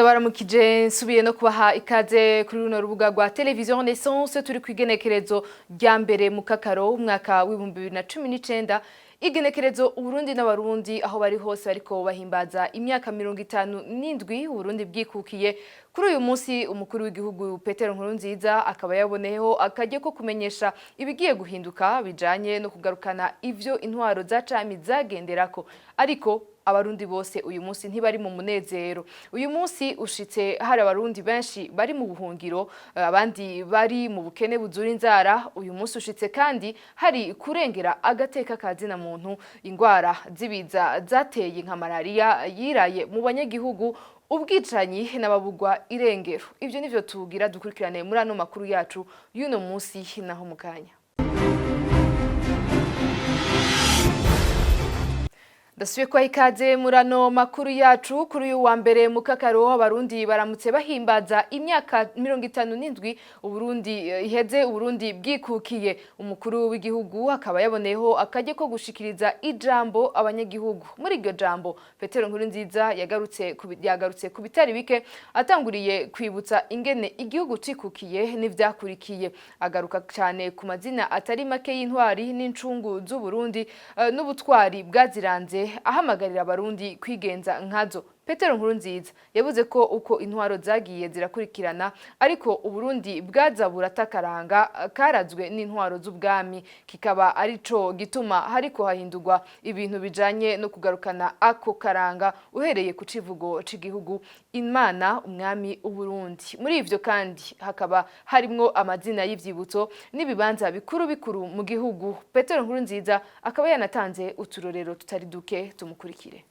Ndabaramukije, nsubiye no kubaha ikaze kuri runo rubuga rwa Television Renaissance. Turi ku igenekerezo rya 1 mu Kakaro, umwaka w'2019, igenekerezo Uburundi n'Abarundi aho bari hose bariko bahimbaza imyaka 57 Uburundi bwikukiye. Kuri uyu munsi, umukuru w'igihugu Petero Nkurunziza akaba yaboneyeho akaryo ko kumenyesha ibigiye guhinduka bijanye no kugarukana ivyo intwaro za cami zagenderako. Ariko Abarundi bose uyu munsi ntibari mu munezero. Uyu munsi ushitse hari Abarundi benshi bari mu buhungiro, abandi bari mu bukene buzura inzara. Uyu munsi ushitse kandi hari kurengera agateka ka zina muntu, ingwara z'ibiza zateye nka malaria yiraye mu banyagihugu, ubwicanyi n'ababugwa irengero. Ivyo nivyo tugira dukurikirane muri ano makuru yacu y'uno munsi. Naho mu kanya ndasubiye kwa ikaze muri ano makuru yacu. Kuri uyu wa 1 mu Kakaro, Abarundi baramutse bahimbaza imyaka 57 Uburundi iheze Uburundi bwikukiye. Umukuru w'igihugu akaba yaboneyeho akaryo ko gushikiriza ijambo abanyagihugu. Muri iryo jambo, Petero Nkurunziza yagarutse ku bitari bike, atanguriye kwibutsa ingene igihugu cikukiye n'ivyakurikiye. Agaruka cyane ku mazina atari make y'intwari n'incungu z'Uburundi n'ubutwari bwaziranze, ahamagarira Abarundi kwigenza nkazo. Petero Nkurunziza yavuze ko uko intwaro zagiye zirakurikirana, ariko Uburundi bwaza buratakaranga karazwe n'intwaro z'ubwami, kikaba arico gituma hariko hahindurwa ibintu bijanye no kugarukana ako karanga, uhereye ku civugo c'igihugu "Imana, Umwami, Uburundi". Muri ivyo kandi hakaba harimwo amazina y'ivyibutso n'ibibanza bikuru bikuru mu gihugu. Petero Nkurunziza akaba yanatanze uturorero tutari duke. Tumukurikire.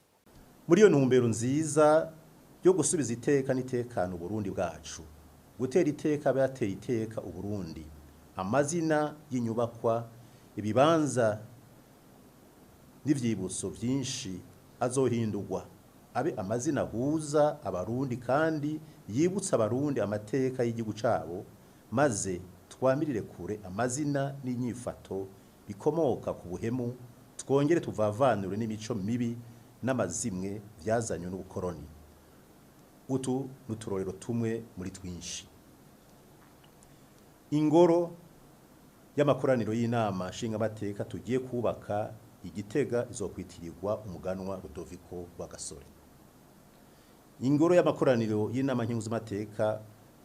Muri iyo ntumbero nziza yo gusubiza iteka n'itekano Uburundi bwacu, gutera iteka bateye iteka Uburundi, amazina y'inyubakwa, ibibanza n'ivyibutso vyinshi azohindurwa abe amazina ahuza Abarundi kandi yibutsa Abarundi amateka y'igihugu cabo, maze twamirire kure amazina n'inyifato bikomoka ku buhemu, twongere tuvavanure n'imico mibi n'amazimwe vyazanywe n'ubukoroni. Utu n'uturorero tumwe muri twinshi: ingoro y'amakoraniro y'Inama Nshingamateka tugiye kubaka Igitega izokwitirirwa umuganwa Rudoviko Rwagasore. Ingoro y'amakoraniro y'Inama Nkenguzamateka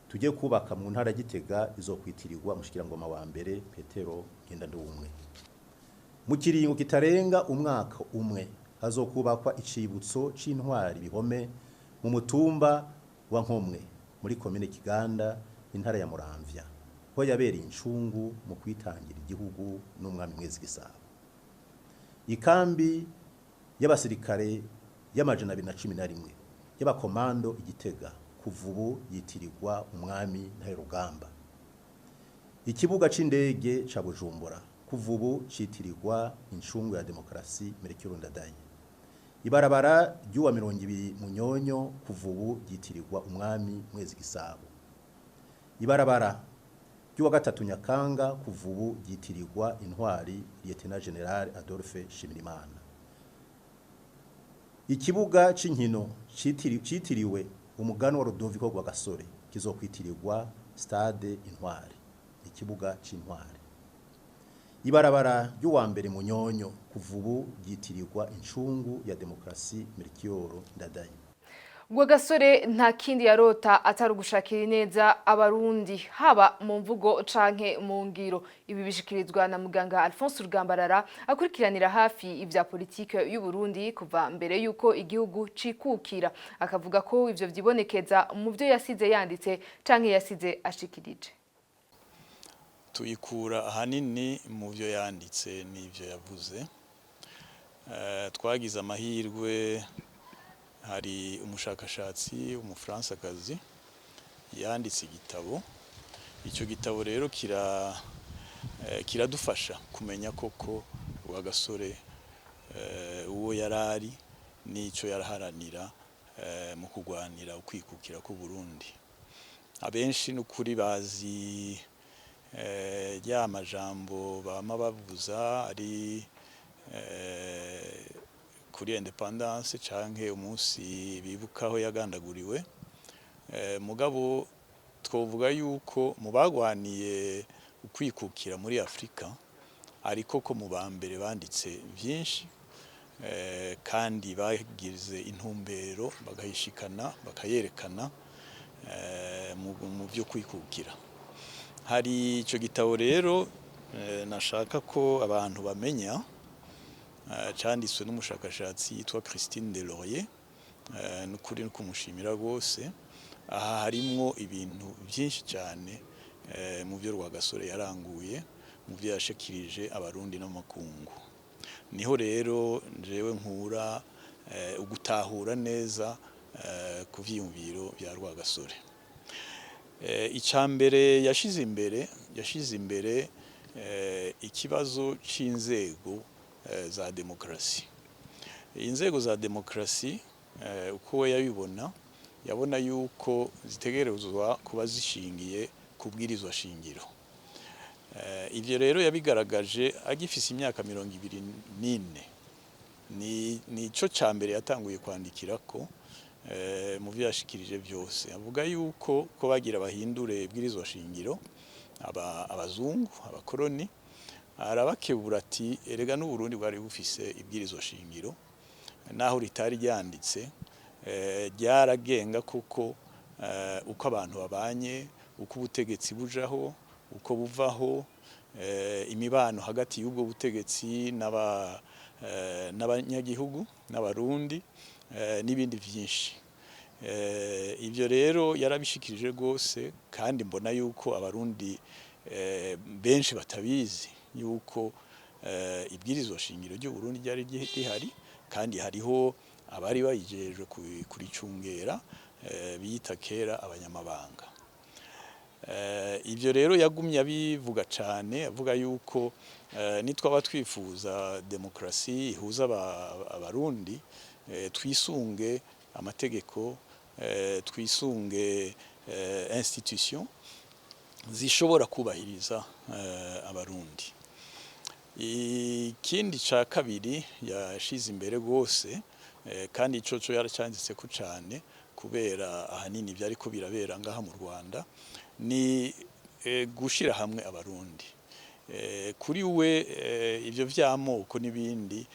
tugiye kubaka mu ntara ya Gitega izokwitirirwa umushikirangoma wa mbere Petero Ngendandumwe. Mu kiringo kitarenga umwaka umwe hazokubakwa icibutso c'intwari bihome mu mutumba wa Nkomwe, muri komine Kiganda, intara ya Muramvya, ho yabereye incungu mu kwitangira igihugu n'umwami Mwezi Gisabo. Ikambi y'abasirikare y'211 y'abakomando Igitega kuva ubu yitirirwa umwami Ntare Rugamba. Ikibuga c'indege ca Bujumbura kuva ubu citirirwa incungu ya demokarasi Melchior Ndadaye. Ibarabara ry'uwa 20 Munyonyo kuva ubu ryitirirwa umwami Mwezi Gisabo. Ibarabara ry'uwa 3 Nyakanga kuva ubu ryitirirwa intwari Lieutenant General Adolphe Nshimirimana. Ikibuga c'inkino citiriwe umuganwa Rudoviko Rwagasore kizokwitirirwa Stade Intwari, ikibuga c'intwari. Ibarabara ry'uwa 1 Munyonyo kuva ubu ryitirirwa incungu ya demokarasi Melchior Ndadaye. Rwagasore nta kindi yarota atari ugushakira ineza Abarundi, haba mu mvugo canke mu ngiro. Ibi bishikirizwa na muganga Alphonse Rugambarara, akurikiranira hafi ivya politike y'u Burundi kuva mbere yuko igihugu cikukira, akavuga ko ivyo vyibonekeza mu vyo yasize yanditse canke yasize ashikirije. Tuyikura ahanini mu byo yanditse n'ibyo yavuze. Twagize amahirwe, hari umushakashatsi w'Umufaransakazi yanditse igitabo. Icyo gitabo rero kiradufasha kumenya koko Rwagasore uwo yarari n'icyo yaraharanira mu kurwanira ukwikukira k'Uburundi. Abenshi n'ukuri bazi ya majambo bama bavuza ari kuri indépendance canke umunsi bibukaho yagandaguriwe. Mugabo twovuga yuko mu bagwaniye ukwikukira muri Afrika, ariko ko mu ba mbere banditse byinshi, kandi bagize intumbero bakayishikana, bakayerekana mu byo kwikukira. Hari icyo gitabo rero nashaka ko abantu bamenya, cyanditswe n'umushakashatsi yitwa Christine Delaurier. N'ukuri no kumushimira rwose. Aha harimwo ibintu byinshi cyane mu byo Rwagasore yaranguye, mu byo yashikirije Abarundi n'amakungu. Niho rero njewe nkura ugutahura neza ku vyiyumviro bya Rwagasore. Icya mbere yashize imbere ikibazo c'inzego za demokarasi. Inzego za demokarasi, uko we yabibona, yabona yuko zitegerezwa kuba zishingiye ku bwirizwa shingiro. Ivyo rero yabigaragaje agifise imyaka 24. Ni nico ca mbere yatanguye kwandikirako mu vyo yashikirije byose. Avuga yuko ko bagira bahindure ibwirizwa shingiro, abazungu, abakoroni, arabakebura ati: "Erega n'Uburundi bwari bufise ibwirizwa shingiro, naho ritari ryanditse, ryaragenga kuko uko abantu babanye, uko ubutegetsi bujaho, uko buvaho, imibano hagati y'ubwo butegetsi n'abanyagihugu n'Abarundi, n'ibindi byinshi." Ibyo rero yarabishikirije rwose, kandi mbona yuko Abarundi benshi batabizi yuko ibwirizwa shingiro ry'u Burundi ryari rihari, kandi hariho abari bayijejwe kuricungera, biyita kera abanyamabanga. Ibyo rero yagumye abivuga cyane, avuga yuko nitwaba twifuza demokarasi ihuza Abarundi, twisunge amategeko, twisunge institution zishobora kubahiriza Abarundi. Ikindi ca kabiri yashize imbere rwose, kandi ico co yaracanditse ko cane kubera ahanini vyariko birabera ngaha mu Rwanda, ni gushira hamwe Abarundi. Kuri we ivyo vy'amoko n'ibindi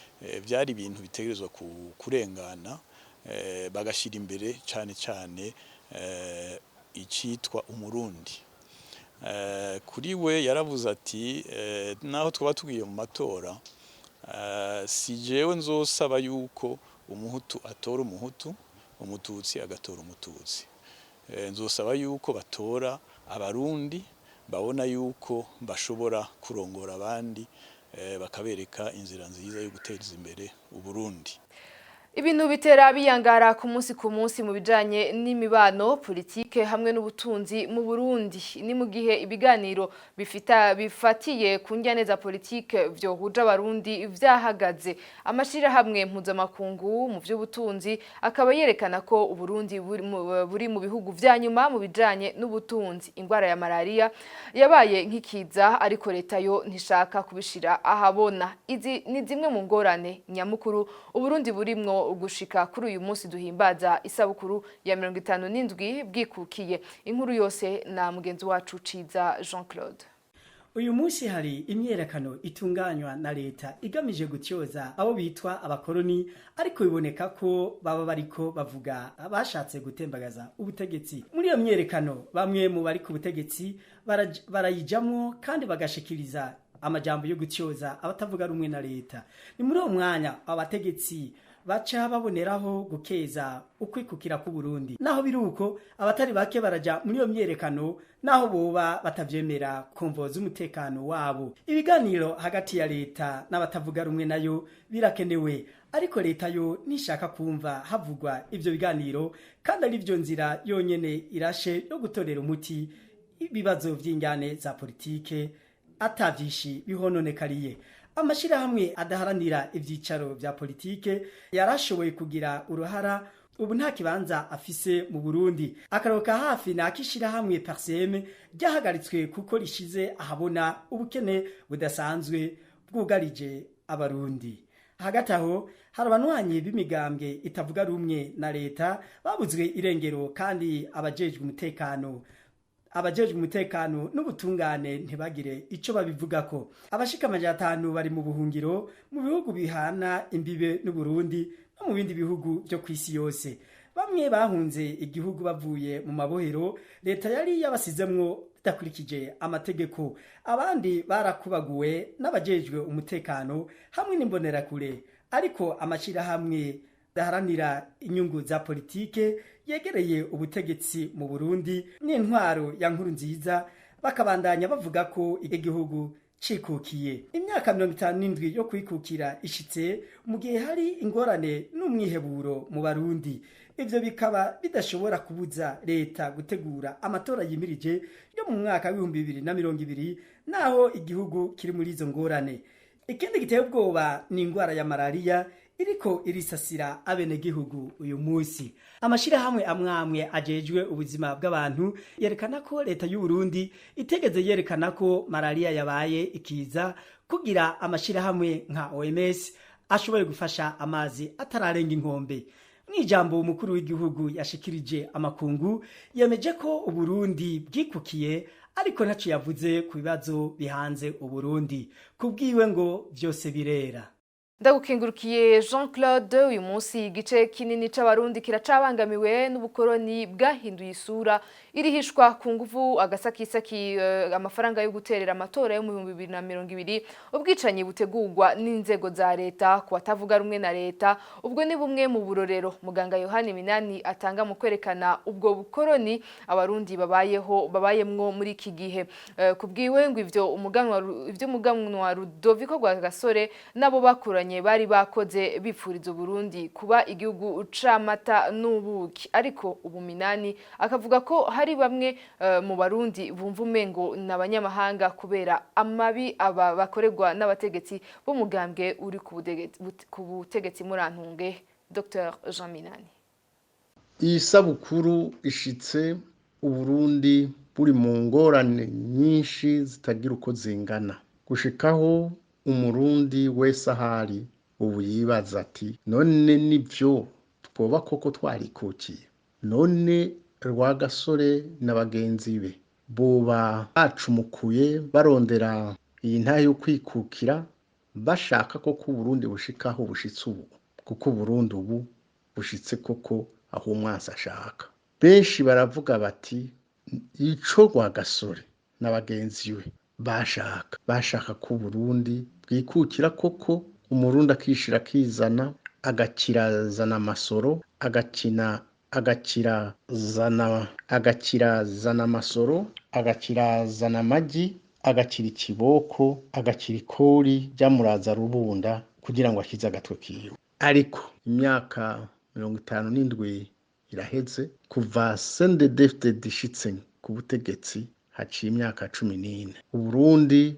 vyari ibintu bitegerezwa kurengana, bagashira imbere cane cane icitwa Umurundi. Kuri we yaravuze ati: "Naho twaba tugiye mu matora, si jewe nzosaba yuko Umuhutu atora Umuhutu, Umututsi agatora Umututsi. Nzosaba yuko batora Abarundi babona yuko bashobora kurongora abandi, bakabereka inzira nziza yo guteza imbere Uburundi." Ibintu bitera biyangara ku munsi ku munsi mu bijanye n'imibano, politike hamwe n'ubutunzi mu Burundi. Ni mu gihe ibiganiro bifatiye ku njyane za politike vyohuje Abarundi vyahagaze. Amashirahamwe mpuzamakungu mu vy'ubutunzi akaba yerekana ko Uburundi buri mu bihugu vya nyuma mu bijanye n'ubutunzi. Ingwara ya malaria yabaye nk'ikiza, ariko leta yo ntishaka kubishira ahabona. Izi ni zimwe mu ngorane nyamukuru Uburundi burimwo gushika kuri uyu munsi duhimbaza isabukuru ya 57 bwikukiye. Inkuru yose na mugenzi wacu Ciza Jean Claude. Uyu munsi hari imyerekano itunganywa na leta igamije gutyoza abo bitwa abakoroni, ariko biboneka ko baba bariko bavuga abashatse gutembagaza ubutegetsi. Muri iyo myerekano bamwe mu bari ku butegetsi barayijamwo kandi bagashikiriza amajambo yo gutyoza abatavuga rumwe na leta. Ni muri uwo mwanya abategetsi baca baboneraho gukeza ukwikukira ku Burundi. Naho biruko, abatari bake baraja muri iyo myerekano naho boba batavyemera kumvo z'umutekano wabo. Ibiganiro hagati ya leta n'abatavuga rumwe nayo birakenewe, ariko leta yo nishaka kumva havugwa ivyo biganiro, kandi ari vyo nzira yonyene irashe yo gutorera umuti ibibazo vy'ingane za politike atavyishi bihononekariye. Amashirahamwe adaharanira ivyicaro vya politike yarashoboye kugira uruhara, ubu nta kibanza afise mu Burundi. Akaroka hafi na kishirahamwe PARCEM ryahagaritswe kuko rishize ahabona ubukene budasanzwe bwugarije Abarundi. Hagati aho hari abanywanyi b'imigambwe itavuga rumwe na leta babuzwe irengero, kandi abajejwe umutekano n'ubutungane ntibagire ico babivugako. Abashika 500 bari mu buhungiro mu bihugu bihana imbibe n'Uburundi no mu bindi bihugu vyo kw'isi yose. Bamwe bahunze igihugu bavuye mu mabohero leta yari yabasizemwo bidakurikije amategeko, abandi barakubaguwe n'abajejwe umutekano hamwe n'imbonerakure. Ariko amashirahamwe daharanira inyungu za politike yegereye ubutegetsi mu Burundi n'intwaro ya Nkurunziza bakabandanya bavuga ko igihugu cikukiye. Imyaka 57 yo kwikukira ishitse mu gihe hari ingorane n'umwiheburo mu Barundi. Ivyo bikaba bidashobora kubuza leta gutegura amatora yimirije yo mu mwaka w'2020, naho igihugu kiri muri izo ngorane. Ikindi giteye ubwoba ni ingwara ya malariya iriko irisasira abenegihugu uyu munsi. Amashirahamwe amwamwe ajejwe ubuzima bw'abantu yerekana ko leta y'u Burundi itegeze yerekana ko malariya yabaye ikiza, kugira amashirahamwe nka OMS ashoboye gufasha amazi atararenga inkombe. Mw'ijambo umukuru w'igihugu yashikirije amakungu, yemeje ko Uburundi bwikukiye, ariko ntaco yavuze ku bibazo bihanze Uburundi. Kubwiwe ngo vyose birera. Ndagukengurukiye, Jean Claude. Uyu munsi igice kinini c'Abarundi kiracabangamiwe n'ubukoroni bwahinduye isura. Irihishwa ku nguvu, agasakisaki, amafaranga yo guterera amatora yo mu 2020, ubwicanyi butegurwa n'inzego za leta ku batavuga rumwe na leta, ubwo ni bumwe mu burorero muganga Yohani Minani atanga mu kwerekana ubwo bukoroni Abarundi babayeho, babayemwo muri iki gihe. Kubwiwe ngo ivyo umuganwa Rudoviko Rwagasore nabo bakuranye bari bakoze bipfuriza Uburundi kuba igihugu c'amata n'ubuki. Ariko ubu Minani akavuga ko hari bamwe mu Barundi bumva umengo n'abanyamahanga kubera amabi aba bakorerwa n'abategetsi b'umugambwe uri ku butegetsi. Murantunge, Dr Jean Minani. Iyi sabukuru ishitse Uburundi buri mu ngorane nyinshi zitagira uko zingana, gushikaho Umurundi wese ahari ubu yibaza ati: "None nivyo twoba koko twarikukiye? None Rwagasore na bagenzi be boba bacumukuye barondera iyi ntahe yo kwikukira, bashaka koko Uburundi bushikaho bushitse ubu?" Kuko Uburundi ubu bushitse koko aho umwansi ashaka. Benshi baravuga bati: "Ico Rwagasore na bagenzi be bashaka ko Uburundi bwikukira koko, Umurundi akishira akizana, agakirazana amasoro, agakina, agakirazana amasoro, agakirazana amagi, agakira ikiboko, agakira ikori ryamuraza rubunda kugira ngo akize agatwe kiwe." Ariko imyaka 57 iraheze kuva CNDD-FDD ishitse ku butegetsi, haciye imyaka 14. Uburundi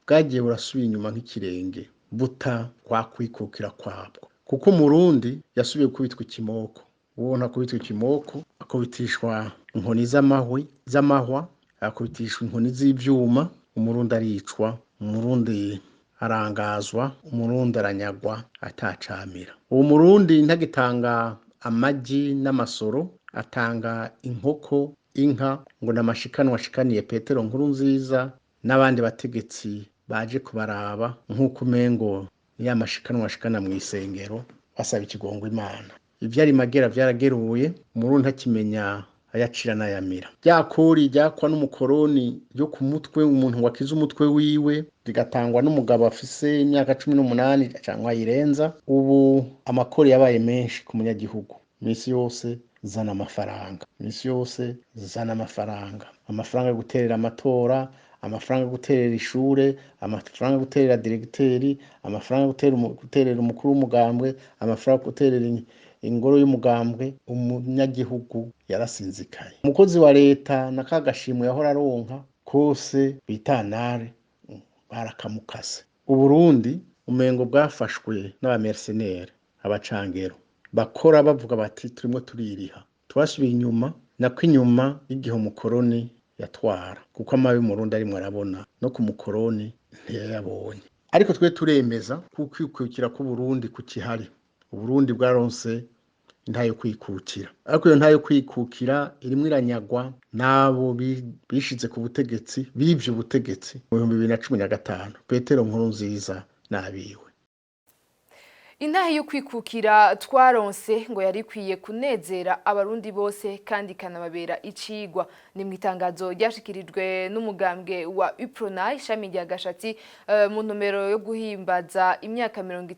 bwagiye burasubira inyuma nk'ikirenge, buta kwa kwikukira kwabwo, kuko Umurundi yasubiye gukubitwa ikimoko. Ubona akubitwa ikimoko, akubitishwa inkoni z'amahwi, z'amahwa, akubitishwa inkoni z'ivyuma. Umurundi aricwa, Umurundi arangazwa, Umurundi aranyagwa atacamira. Uwo Murundi ntagitanga amagi n'amasoro, atanga inkoko, inka, ngo namashikanwa ashikaniye Petero Nkurunziza n'abandi bategetsi baje kubaraba, nk'uko umengo ni ya mashikanwa ashikana mw'isengero basaba ikigongo Imana. Ivyari magera vyarageruye, Umurundi ntakimenya ayacira n'ayamira. Rya kori ryakwa n'umukoroni ryo ku mutwe, umuntu ngo akize umutwe wiwe, rigatangwa n'umugabo afise imyaka 18 canke ayirenza. Ubu amakori yabaye menshi ku munyagihugu. Imisi yose zana amafaranga, imisi yose zana amafaranga, amafaranga yo guterera amatora, amafaranga yo guterera ishure, amafaranga yo guterera diregiteri, amafaranga yo guterera umukuru w'umugambwe, amafaranga yo guterera ingoro y'umugambwe. Umunyagihugu yarasinzikaye. Umukozi wa leta na ka gashimwe yahora aronka kose bitanare barakamukase. Uburundi umengo bwafashwe n'abamercenaires, abacangero bakora bavuga bati: "Turimwo tuririha." Twasubiye inyuma, nako inyuma y'igihe umukoroni yatwara, kuko amabi Umurundi arimwo arabona no ku mukoroni ntiyayabonye. Ariko twe turemeza ko ukwikukira k'Uburundi kukihari. Uburundi bwaronse intahe yo kwikukira, ariko iyo ntahe yo kwikukira irimwo iranyagwa n'abo bishize ku butegetsi, bivye ubutegetsi mu 2015, Petero Nkurunziza n'abiwe. Intahe yo kwikukira twaronse ngo yari ikwiye kunezera Abarundi bose kandi ikanababera icigwa. Ni mu itangazo ryashikirijwe n'umugambwe wa UPRONA ishami rya Gashatsi mu ntumbero yo guhimbaza imyaka 57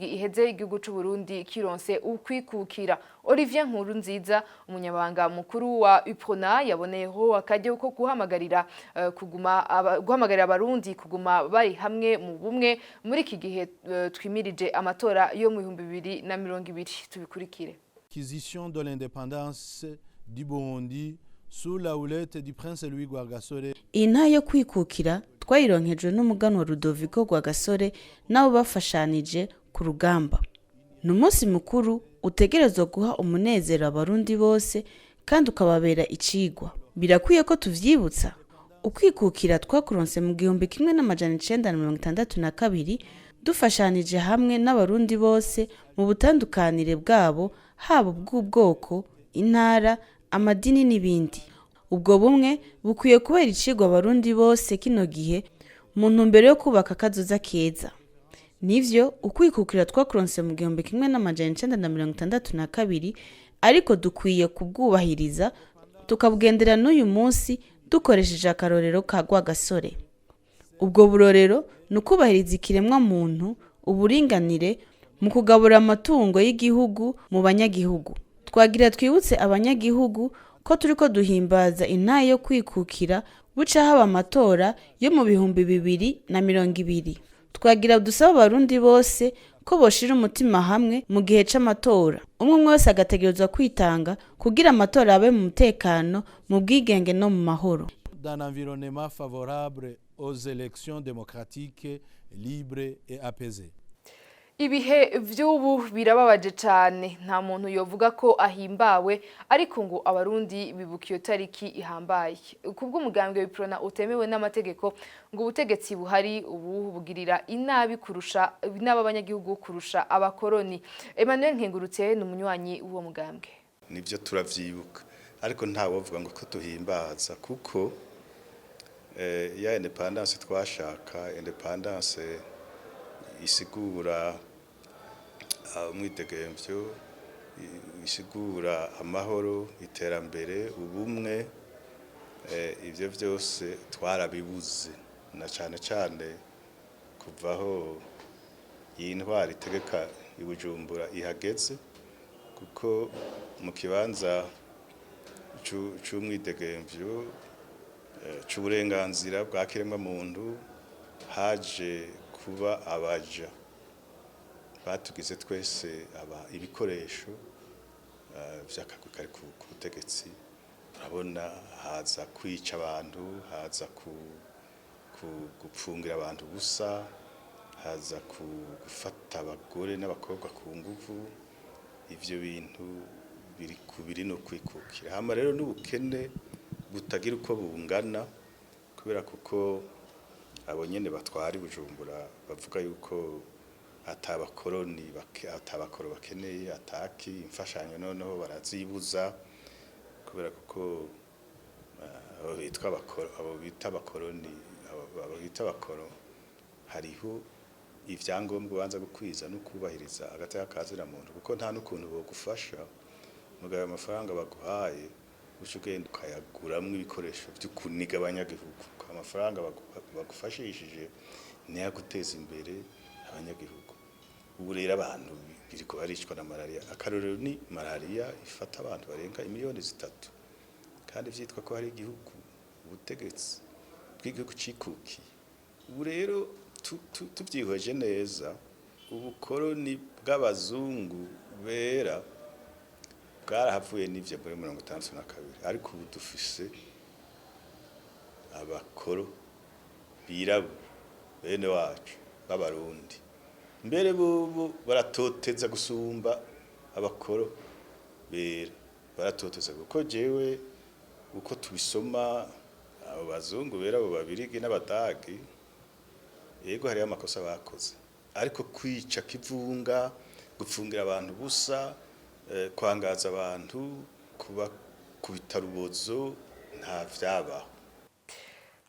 iheze igihugu c'u Burundi kironse ukwikukira. Olivier Nkurunziza, umunyabanga mukuru wa UPRONA, yaboneyeho akaryo ko guhamagarira kuguma guhamagarira Abarundi kuguma bari hamwe mu bumwe muri iki gihe twimirije amatora yo mu 2020. Tubikurikire. Acquisition de l'indépendance du Burundi sous la houlette du prince Louis Rwagasore. Iyi ntahe yo kwikukira twayironkejwe n'umuganwa Rudoviko Rwagasore n'abo bafashanije ku rugamba. Ni umunsi mukuru utegerezwa guha umunezero Abarundi bose kandi ukababera icigwa. Birakwiye ko tuvyibutsa. Ukwikukira twakuronse mu 1962 dufashanije hamwe n'Abarundi bose mu butandukanire bwabo, haba ubw'ubwoko, intara, amadini n'ibindi. Ubwo bumwe bukwiye kubera icigwa Abarundi bose kino gihe mu ntumbero yo kubaka akazoza keza. Nivyo, ukwikukira twakuronse mu 1962, ariko dukwiye kubwubahiriza tukabugendera n'uyu munsi dukoresheje akarorero ka Rwagasore. Ubwo burorero ni ukubahiriza ikiremwa muntu, uburinganire mu kugabura amatungo y'igihugu mu banyagihugu. Twagira twibutse abanyagihugu ko turiko duhimbaza intahe yo kwikukira buca haba amatora yo mu 2020. Twagira dusaba Abarundi bose ko boshira umutima hamwe mu gihe c'amatora, umwe umwe wese agategerezwa kwitanga kugira amatora abe mu mutekano, mu bwigenge no mu mahoro. D'un environnement favorable aux élections démocratiques, libres et apaisées. Ibihe vy'ubu birababaje cane, nta muntu yovuga ko ahimbawe, ariko ngo Abarundi bibuka iyo tariki ihambaye. Kubw'umugambwe w'Uprona utemewe n'amategeko, ngo ubutegetsi buhari ubu bugirira inabi kurusha inabi abanyagihugu kurusha abakoroni. Emmanuel Nkengurutse ni umunywanyi w'uwo mugambwe. Nibyo, turavyibuka, ariko ntawovuga ngo ko tuhimbaza, kuko ya indépendance twashaka, indépendance isigura umwidegemvyo, isigura amahoro, iterambere, ubumwe, ivyo vyose twarabibuze, na cane cane kuvaho iyi ntwari itegeka i Bujumbura ihageze, kuko mu kibanza c'umwidegemvyo, c'uburenganzira bwa kiremwa muntu, haje kuba abaja batugize twese aba ibikoresho vy'akagwi kari ku butegetsi. Urabona haza kwica abantu, haza gupfungira abantu ubusa, haza gufata abagore n'abakobwa ku nguvu. Ivyo bintu biri kubiri no kwikukira. Hama rero n'ubukene butagira uko bungana, kubera kuko abo nyene batwara i Bujumbura bavuga yuko atabakoroni, atabakoro bakeneye, ataki imfashanyo, noneho barazibuza kubera kuko abo bitwa abakoro, abo bita abakoroni, abo bita abakoro, hariho ivyangombwa ubanza gukwiza no kubahiriza agateka ka muntu, kuko nta n'ukuntu bogufasha mugabo amafaranga baguhaye uca ugenda ukayaguramwo ibikoresho vyo kuniga abanyagihugu. Amafaranga bagufashishije niyo guteza imbere abanyagihugu. Ubu rero abantu biriko baricwa na malaria. Akarorero ni malaria ifata abantu barenga imiliyoni 3, kandi vyitwa ko hari igihugu, ubutegetsi bw'igihugu cikukiye. Ubu rero tuvyihweje neza, ubukoroni bw'abazungu bera bwarahavuye n'ivyo muri 62, ariko ubu dufise abakoro birabura, bene wacu b'Abarundi. Mbere bobo baratoteza gusumba abakoro bera, baratoteza, kuko jewe uko tubisoma, abo bazungu bera, abo Babirigi n'Abadagi. Yego, hariho amakosa bakoze, ariko kwica kivunga, gupfungira abantu busa, kwangaza abantu, kuba kubita rubozo, nta vyabaho.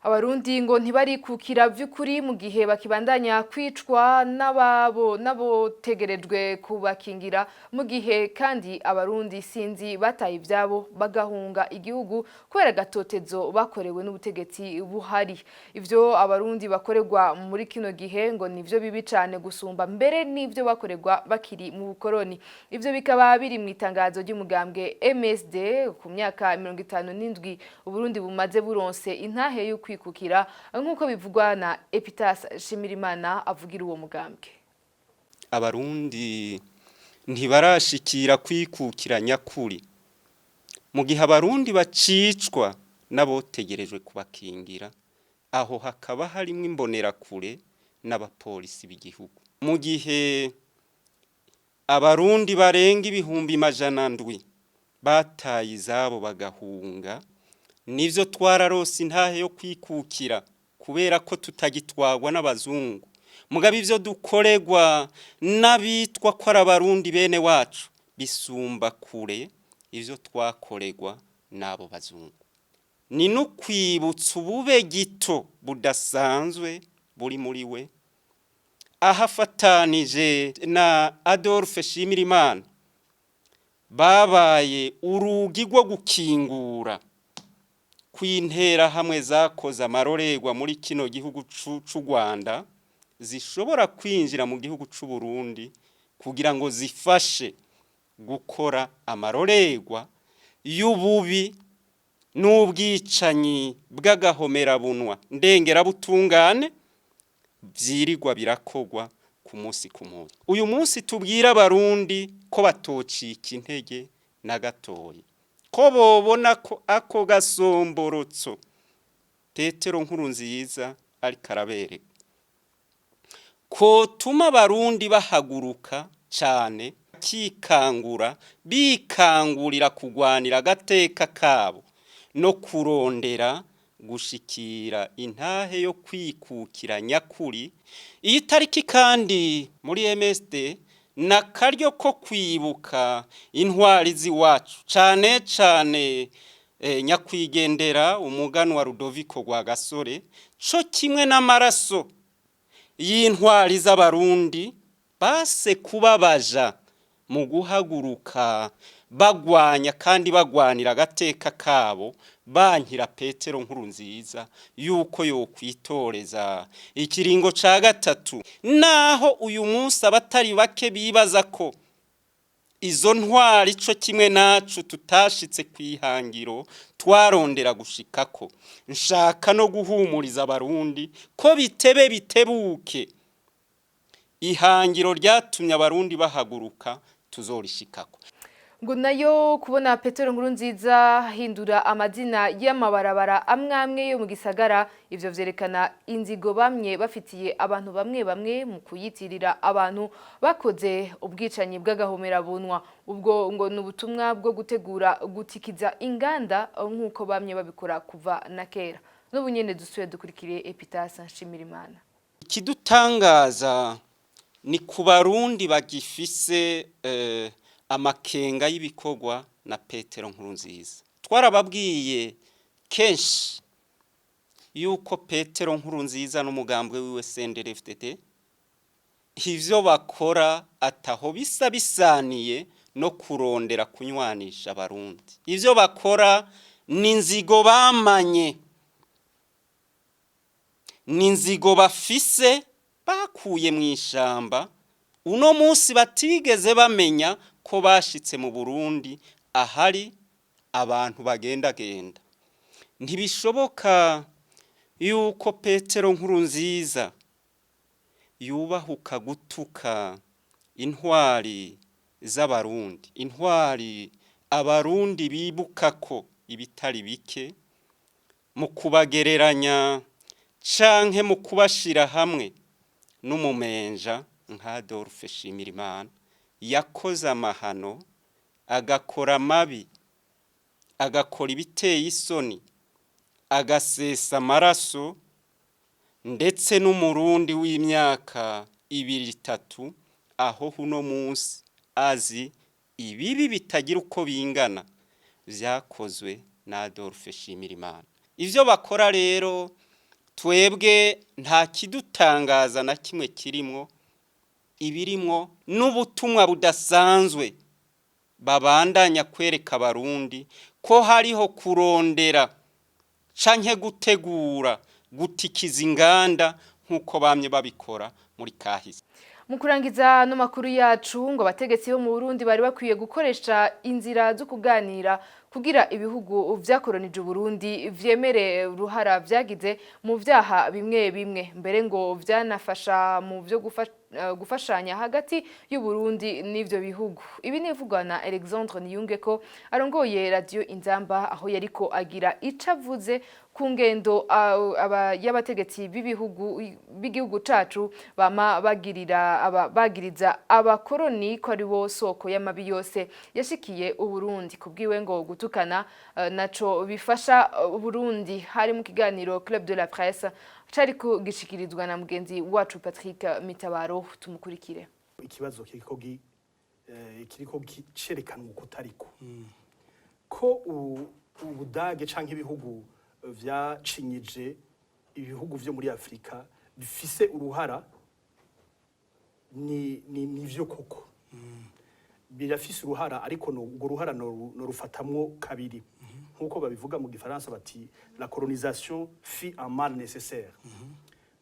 Abarundi ngo ntibarikukira vy'ukuri mu gihe bakibandanya kwicwa n'ababo n'abotegerejwe kubakingira, mu gihe kandi Abarundi sinzi bataye ivyabo bagahunga igihugu kubera gatotezo bakorewe n'ubutegetsi buhari. Ivyo Abarundi bakorerwa muri kino gihe ngo nivyo bibi cane gusumba mbere n'ivyo bakorerwa bakiri mu bukoroni. Ivyo bikaba biri mu itangazo ry'umugambwe MSD ku myaka 57 Uburundi bumaze buronse intahe y'uko kwikukira, nk'uko bivugwa na Epitas Shimirimana avugira uwo mugambwe. Abarundi ntibarashikira kwikukira nyakuri mu gihe Abarundi bacicwa n'abotegerejwe kubakingira, aho hakaba harimo imbonerakure n'abapolisi b'igihugu, mu gihe Abarundi barenga 700,000 bataye izabo bagahunga. Nivyo, twararose intahe yo kwikukira kubera ko tutagitwagwa n'abazungu, mugabo ivyo dukorerwa n'abitwa ko ari Abarundi bene wacu bisumba kure ivyo twakorerwa n'abo bazungu. Ni no kwibutsa ubube gito budasanzwe buri muri we, aho afatanije na Adolphe Shimirimana babaye urugi rwo gukingura kw'interahamwe zakoze amarorerwa muri kino gihugu c'u Rwanda zishobora kwinjira mu gihugu c'u Burundi kugira ngo zifashe gukora amarorerwa y'ububi n'ubwicanyi bw'agahomerabunwa ndengerabutungane vyirirwa birakogwa ku munsi ku munsi. Uyu munsi tubwira Abarundi ko batocika intege na gatoya, ko bobona ko ako gasomborotso Petero Nkurunziza ariko arabereka kotuma Abarundi bahaguruka cane, kikangura, bikangurira kugwanira agateka kabo no kurondera gushikira intahe yo kwikukira nyakuri. Iyi tariki kandi muri MSD na karyo ko kwibuka intwari z'iwacu, cane cane nyakwigendera umuganwa Rudoviko Rwagasore, co kimwe n'amaraso y'intwari z'Abarundi base kubabaja mu guhaguruka bagwanya kandi bagwanira agateka kabo, bankira Petero Nkurunziza yuko yokwitoreza ikiringo ca gatatu. Naho uyu munsi abatari bake bibaza ko izo ntwari co kimwe nacu tutashitse kwihangiro twarondera gushikako, nshaka no guhumuriza Abarundi ko bitebe bitebuke ihangiro ryatumye Abarundi bahaguruka tuzorishikako. Ngo nayo kubona Petero Nkurunziza hindura amazina y'amabarabara amwe amwe yo mu gisagara, ivyo vyerekana inzigo bamwe bafitiye abantu bamwe bamwe mu kuyitirira abantu bakoze ubwicanyi bw'agahomerabunwa. Ubwo ngo ni ubutumwa bwo gutegura gutikiza inganda nk'uko bamwe babikora kuva na kera. N'ubu nyene dusuye dukurikire Epitas Nshimirimana. Ikidutangaza ni ku Barundi bagifise amakenga y'ibikorwa na Petero Nkurunziza. Twarababwiye kenshi yuko Petero Nkurunziza n'umugambwe wiwe CNDD-FDD ivyo bakora ataho bisa bisaniye no kurondera kunywanisha Abarundi. Ivyo bakora ni inzigo bamanye, ni inzigo bafise bakuye mu ishamba, uno munsi batigeze bamenya ko bashitse mu Burundi ahari abantu bagendagenda. Ntibishoboka yuko Petero Nkurunziza yubahuka gutuka intwari z'Abarundi, intwari Abarundi bibuka ko ibitari bike, mu kubagereranya canke mu kubashira hamwe n'umumenja nka Adolphe Shimirimana yakoze amahano, agakora amabi, agakora ibiteye isoni, agasesa amaraso. Ndetse n'Umurundi w'imyaka ibiri, itatu aho uno munsi azi ibibi bitagira uko bingana vyakozwe na Adolphe Shimirimana. Ivyo bakora rero, twebwe nta kidutangaza na kimwe kirimwo. Ibirimwo n'ubutumwa budasanzwe babandanya kwereka Abarundi ko hariho kurondera canke gutegura gutikiza inganda, nk'uko bamye babikora muri kahise. Mu kurangiza no makuru yacu, ngo abategetsi bo mu Burundi bari bakwiye gukoresha inzira zo kuganira kugira ibihugu vyakoronije Uburundi vyemere uruhara vyagize mu vyaha bimwe bimwe. Mbere ngo vyanafasha mu vyo gufashanya hagati y'u Burundi n'ivyo bihugu. Ibi nivugwa na Alexandre Niyungeko, arongoye Radio Inzamba, aho yariko agira ico avuze ku ngendo y'abategetsi b'ibihugu b'igihugu cacu bama bagirira bagiriza abakoroni ko ari bo soko y'amabi yose yashikiye Uburundi. Kubwiwe ngo gutukana naco bifasha Uburundi. Hari mu kiganiro Club de la Presse cariko gishikirizwa na mugenzi wacu Patrick Mitabaro. Tumukurikire. Ikibazo kiriko cerekanwa uko utariko ko Ubudage canke ibihugu vyacinyije ibihugu vyo muri Afrika bifise uruhara, ni nivyo koko birafise uruhara, ariko urwo ruhara no rufatamwo kabiri. Nkuko babivuga mu Gifaransa bati: "La colonisation fut un mal nécessaire."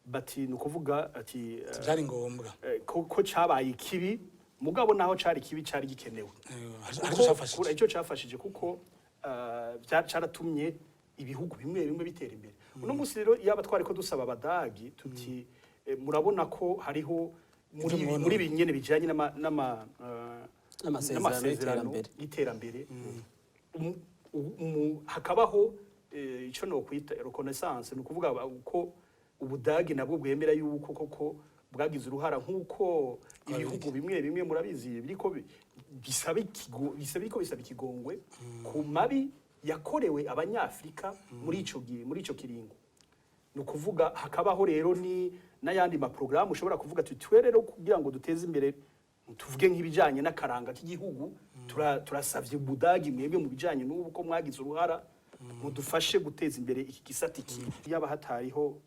Bati ni ukuvuga ati Byari ngombwa. Ko cabaye ikibi, mugabo naho cari kibi cari gikenewe. Hari icyo cyafashije. Icyo cafashije, kuko caratumye ibihugu bimwe bimwe bitera imbere. Uno munsi rero, yaba twari ko dusaba Abadagi tuti murabona ko hariho muri Ivyo mwonona. muri ibi nyene bijanye n'ama N'amasezerano n'amasezerano y'iterambere. y'iterambere, hakabaho ico no kwita reconnaissance, ni ukuvuga ko Ubudagi nabwo bwemera yuko koko bwagize uruhara, nk'uko ibihugu bimwe bimwe murabizi biriko bisaba biriko bisaba ikigongwe ku mabi yakorewe Abanyafrika muri ico gihe, muri ico kiringo. Ni ukuvuga hakabaho rero ni n'ayandi maporogaramu ushobora kuvuga tuti twe rero kugira ngo duteze imbere, tuvuge nk'ibijyanye n'akaranga k'igihugu, turasavye Ubudagi mwebwe mu bijyanye n'ubu ko mwagize uruhara, mudufashe guteza imbere iki gisata. Iki yaba hatariho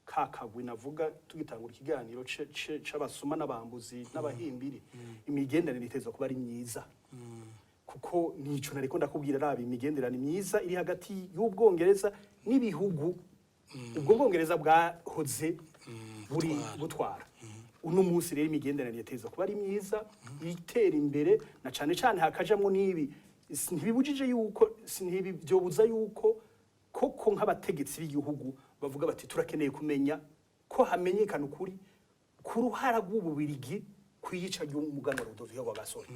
ka kagwi navuga tugitangura ikiganiro c'abasuma n'abambuzi n'abahimbiri, imigenderanire itezwa kuba ari myiza, kuko nico nariko ndakubwira. Raba imigenderanire myiza iri hagati y'Ubwongereza n'ibihugu ubwo Bwongereza bwahoze buri butwara. Uno munsi rero imigenderanire iteza kuba ari myiza, itera imbere, na cane cane hakajamwo n'ibi. Ntibibujije yuko ntibyobuza yuko koko nk'abategetsi b'igihugu bavuga bati turakeneye kumenya ko hamenyekana ukuri ku ruhara rw'Ububirigi kwiyica ry'umuganwa Rudoviko Rwagasore,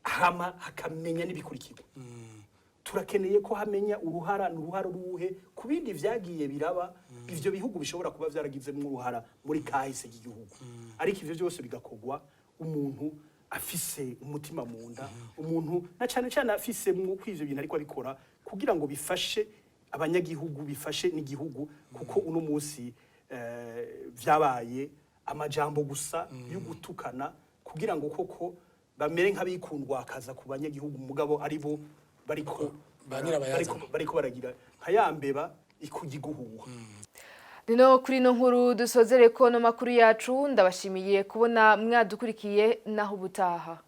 hama hakamenya n'ibikurikirwa. Turakeneye ko hamenya uruhara, ni uruhara ruhe ku bindi vyagiye biraba, ivyo bihugu bishobora kuba vyaragizemwo uruhara muri kahise k'igihugu. Ariko ivyo byose bigakorwa umuntu afise umutima mu nda, umuntu na cane cane afise mwo ko ivyo bintu ariko abikora kugira ngo bifashe abanyagihugu, bifashe n'igihugu, kuko uno munsi vyabaye amajambo gusa yo gutukana kugira ngo koko bamere nk'abikundwakaza ku banyagihugu, mugabo ari bo bariko Ba nyirabayazana. bariko baragira nka ya mbeba ikujya iguhuha. Nino kuri ino nkuru dusozere ko no makuru yacu. Ndabashimiye kubona mwadukurikiye, naho ubutaha.